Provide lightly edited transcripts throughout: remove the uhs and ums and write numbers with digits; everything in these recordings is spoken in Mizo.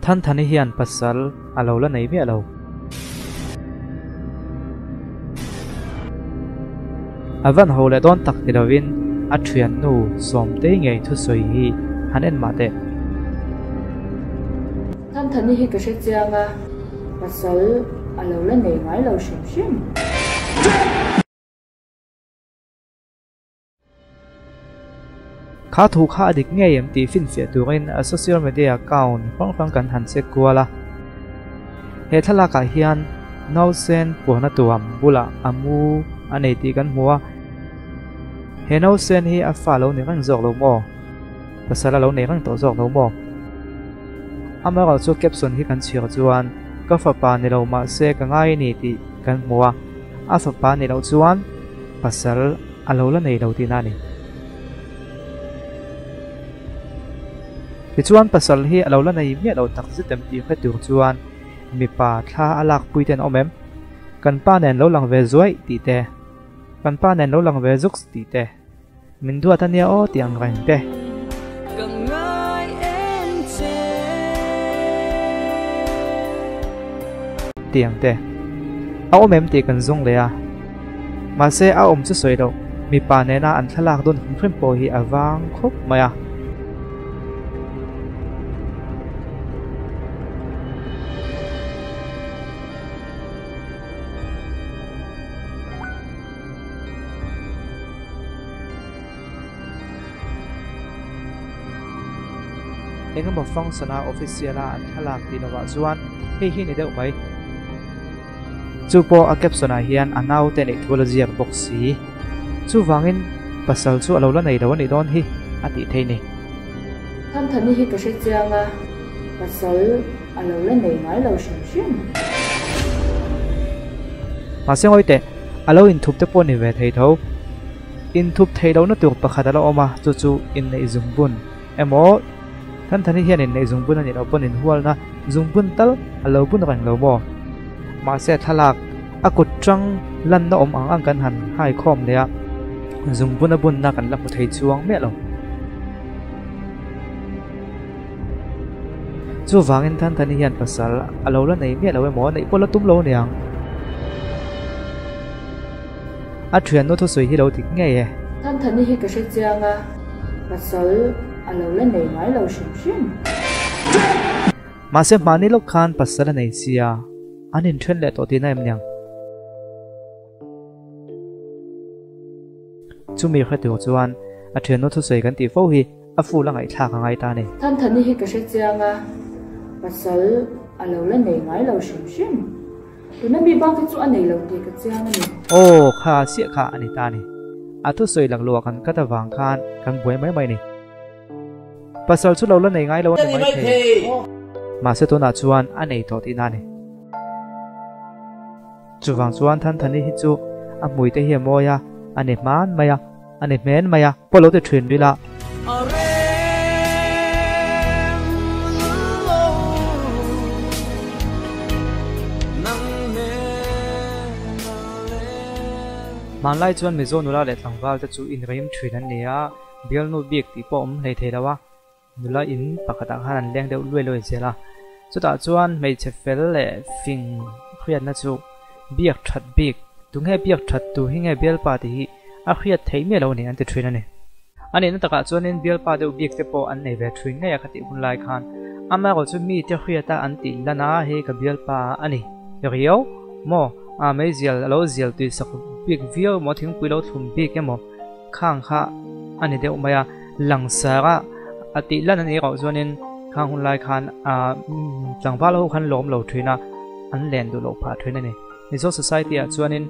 Thanthani hian pasal a lo la nei miah lo. A van ho leh dawn tak ti lovin a thiannu Sawmtei ngei thusawi hi han en mah teh. Thanthani hi ka hre chiang a, pasal a lo la nei ngai lo hrim hrim. Kha thu kha a dik ngei em tih finfiah turin a social media account hrang hrang kan han check kual a. He thlalakah hian nausen puana tuam bulah a mu a nei tih kan hmu a. He nausen hi a fa lo ni reng zawk lo maw? Pasal a lo nei reng tawh zawk lo maw? Amaherawhchu caption hi kan chhiar chuan ka fapa ni lo mahse ka ngai a ni tih kan hmu a. A fapa ni loh chuan pasal a lo la nei lo tihna a ni. Tichuan pasal hi a lo la nei miah lo tak zet em tih hre tur chuan mipa thla a lak pui ten awm em? Kan pa nen lo lang ve zuaih tih te, kan pa nen lo lang ve zuks tih te, min duat a nia aw tih ang reng te. Tih ang te. A awm em tih kan zawng leh a. Mahse a awm chu sawi loh, mipa nena an thlalak dawn hrim hrim pawh hi a vang khawp mai a. Engemaw function a official a an thlalak tih lovah chuan hei hi ni deuh mai. Chu pawh a caption ah hian a naute neih thu la ziak bawk si. Chuvangin pasal chu a lo la nei lo a nih dawn hi a tih theih ni. Thanthani hi ka hre chiang a, pasal a lo la nei ngai lo hrim hrim. Mahse ngawi teh, a lo inthup te pawh ni ve thei tho. Inthup theih lohna tur pakhat a la awm a, chu chu inneih zungbun emaw Thanthani hian inneih zungbun a nih loh pawn inhualna zungbun tal a lo bun reng lo maw? Mahse thlalak a kut tang lanna awm ang ang kan han hai khawm leh a, zungbun a bunna kan la hmu thei chuang miah lo. Chuvangin Thanthani hian pasal a lo la nei miah lo emaw neih pawh la tum lo aniang. A thiannu thusawi hi lo dik ngei e. Thanthani hi ka hre chiang a, pasal a lo la nei ngai lo hrim hrim. Mahse hmahni lawk khan pasal a nei sia, an inthen leh tawh tihna em niang? Chumi hre tur chuan a thiannu thusawi kan tih fo hi a ful a ngaihthlak a ngai ta a ni. Thanthani hi ka hre chiang a, pasal a lo la nei ngai lo hrim hrim. Tuna mi bak hi chu a nei lo tih ka chiang a ni. Aw, kha chiah kha a ni ta a ni. A thusawi lak luah kan kat avang khan kan buai mai mai a ni. Pasal chu lo la nei ngai lo a ni mai thei. Mahse tunah chuan a nei tawh tihna a ni. Chuvang chuan Thanthani hi chu a hmui te hi a mawi a, a ni hman mai a, a ni hmen mai a, pawh lo ti thin ril a. Hmanlai chuan Mizo nula leh tlangval te chu inreim thin an ni a, bialnu bik tih pawh awm hlei thei lo a. Nula in pakhatah khan an leng deuh luai luai zel a, chutah chuan hmeichhe fel leh fing hriatna chu biak that bik, tunge biak that tu hi nge bialpa tih hi a hriat theih miah lo a ni an ti thin a ni. A nihna takah chuanin bialpa deuh bik te pawh an nei ve thin ngei a khatih hun lai khan amaherawh chu mite hriata an tih lan a hei ka bialpa a ni riau maw a meizial a lo zial tuisak bik viau emaw thingpui lo thlum bik emaw Khang kha a ni deuh mai a, langsar a a tih lan a nih erawh chuanin khang hun lai khan ah tlangval ho khan lawm lo thin a, an len duh loh phah thin a ni. Mizo society ah chuanin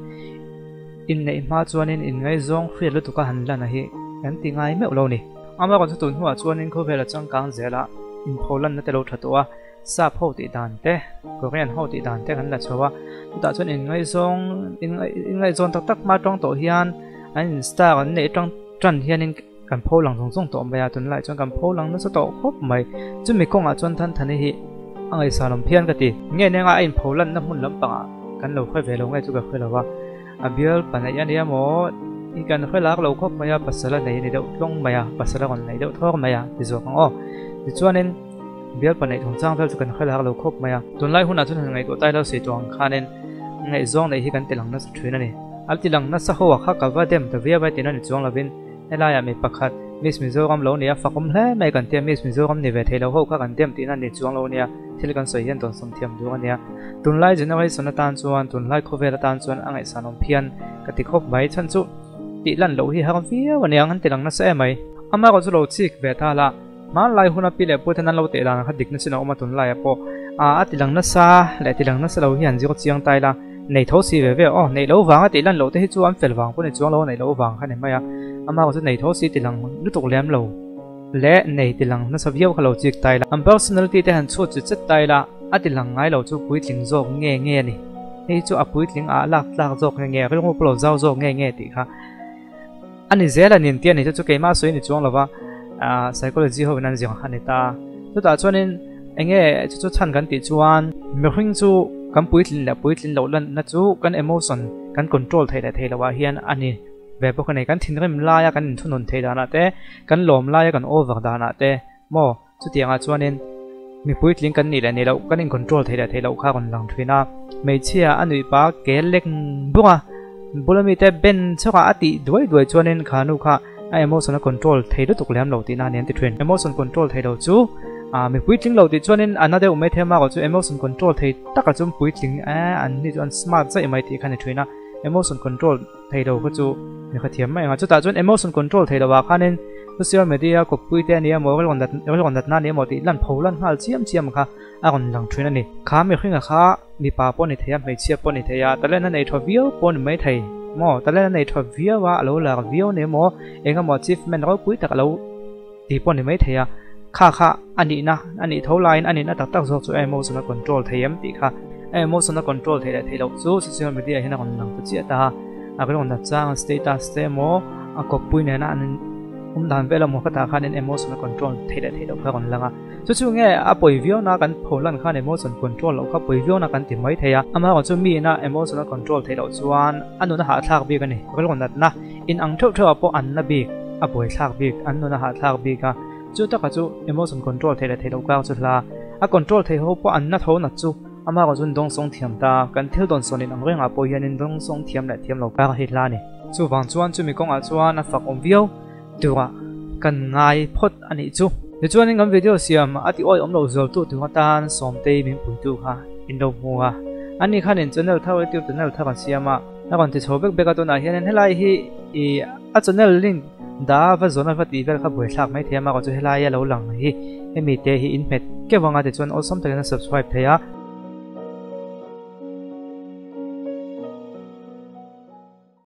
inneih hma chuanin inngaizawng hriat lutuk a han lan a hi kan ti ngai meuh lo a ni. Amaherawhchu chu tun hnuah chuanin khawvel a changkang zel a, inpho lanna te lo tha tawh a, Sap ho tih dan te, Korean ho tih dan te kan la chho a, chutah chuan inngaihzawng inngaihzawn tak tak hma tawng tawh hian an in star an neih atang tan hianin kan pho lang zawng zawng tawh mai a, tunlaiah chuan kan pho lang nasa tawh khawp mai. Chumi kawngah chuan Thanthani hi a ngaihsan awm phian ka ti. Nge neng a a inpho lanna hmun lampangah kan lo hre ve lo nge chu ka hre lo a, a bial pahnih a nia maw i kan hre lak lo khawp mai a, pasal a nei a ni deuh tlawng mai a, pasal a rawn nei deuh thawr mai a ti zawk ang aw. Tichuanin. Bialpa neih chungchang vel chu kan hre lak lo khawp mai a. Tunlai hunah chuan han ngaihtuah tai lo sei tawh ang khanin ngaihzawng neih hi kan ti lang nasa thin a ni. A ti lang nasa ho a kha ka va dem ta viau ai tihna ni chuang lovin helaiah mi pakhat Miss Mizoram lo nia fakawm hle mai kan tia Miss Mizoram ni ve thei lo ho kha kan dem tihna ni chuang lo nia thil kan sawi hian dawnsawm thiam duh a nia. Tunlai generation atan chuan tunlai khawvel atan chuan a ngaihsanawm phian ka ti khawp mai chhan chu tih lan loh hi har viau a niang an ti lang nasa em mai. Amaherawh chu lo chik ve ta la. Hmanlai huna pi leh pute nan lo teh dan kha dikna chin a awm a tunlaiah pawh a ti lang nasa leh ti lang nasa lo hi an zir chiang tai la, nei tho si ve ve aw, neih loh vanga tih lan loh te hi chu an fel vang pawh ni chuang lo a neih loh vang kha ni mai a, amah chu nei tho si ti lang lutuk lem lo leh nei ti lang nasa viau kha lo chik tai la, an personality te han chhut chi chet tai la, a ti lang ngai lo chu puitling zawk nge nge a ni, hei chu a puitling ah lak tlak zawk nge nge, rilru pawh lo zau zawk nge nge tih kha. A ni zel a nin tih a ni chu chu keimah sawi ni chuang lova psychology ho in an zir a ni ta. Chutah chuanin enge chu chu chhan kan tih chuan mihring chu kan puitlin leh puitlin loh lanna chu kan emotion kan control theih leh theih loh ah hian a ni ve bawk a ni. Kan thinrim laia kan inthunun theih danah te, kan lawm laia kan over danah te maw Chutiangah chuanin mi puitling kan nih leh nih loh, kan in control theih leh theih loh kha a rawn lang thin a. Hmeichhia a nuih pa ke lek bawk a, bula mite ben chhawkah a tih duai duai chuanin kha nu kha a emotion a control thei lutuk lem lo tihna a ni an ti thin. Emotion control thei lo chu mi puitling lo tih chuanin a na deuh mai thei a, mahrawh chu emotion control thei taka chu puitling an ni chu an smart zaih mai tih kha a ni thin a. Emotion control thei lo kha chu mi kha thiam mai ang a, chutah chuan emotion control thei lo ah khanin social media kawppui te a ni emaw rilrawn natna a ni emaw tih lan pho lan nghal chiam chiam kha a rawn lang thin a ni. Kha mihringa kha mipa pawh ni thei a, hmeichhia pawh ni thei a, talent a nei tha viau pawh ni mai thei maw, talent a nei tha viau a, a lo lar viau a ni emaw, eng emaw achievement ropui tak a lo ti pawh ni mai thei a, kha kha a nihna a nih tho laiin a nihna tak tak zawk chu a emotion a control thei em tih kha a emotion a control theih leh theih loh chu social media hian a rawn lang ta chiah ta a, a rawn dat chang a status te emaw a kawppui nena an awm dan vel emaw khatah khanin emotion a control theih leh theih loh kha a rawn lang a, chu chu nge a pawi viau na kan pho lan khan emotion control loh kha pawi viau na kan ti mai thei a, amaherawh chu mi ina emotion a control theih loh chuan a nun a hahthlak bik a ni, rilru natna In ang theuh theuh ah pawh an na bik, a buaithlak bik, an nun a hahthlak bik a, chu taka chu emotion control theih leh theih loh kar chu hla. A control theih ho pawh an na tho nat chu amah erawh chuan dawngsawng thiam ta, kan thil dawnsawn in ang rengah pawh hianin dawngsawng thiam leh thiam lo kar hi hla a ni. Chuvang chuan chumi kawngah chuan a fak awm viau turah kan ngai phawt a nih chu. Tichuanin kan video siam a ti awi awm lo zualtu tur atan Sawmtei min puitu kha in lo hmu a, ani khanin channel thar youtube channel thar a siam a, A rawn ti chho vek vek a tunah hianin helai hi ih a channel link da va zawn a va tih vel kha buaithlak mai thei a mahrawh chu helai a lo lang hi hemi te hi in hmet keuh anga tichuan awlsam takin a subscribe thei a.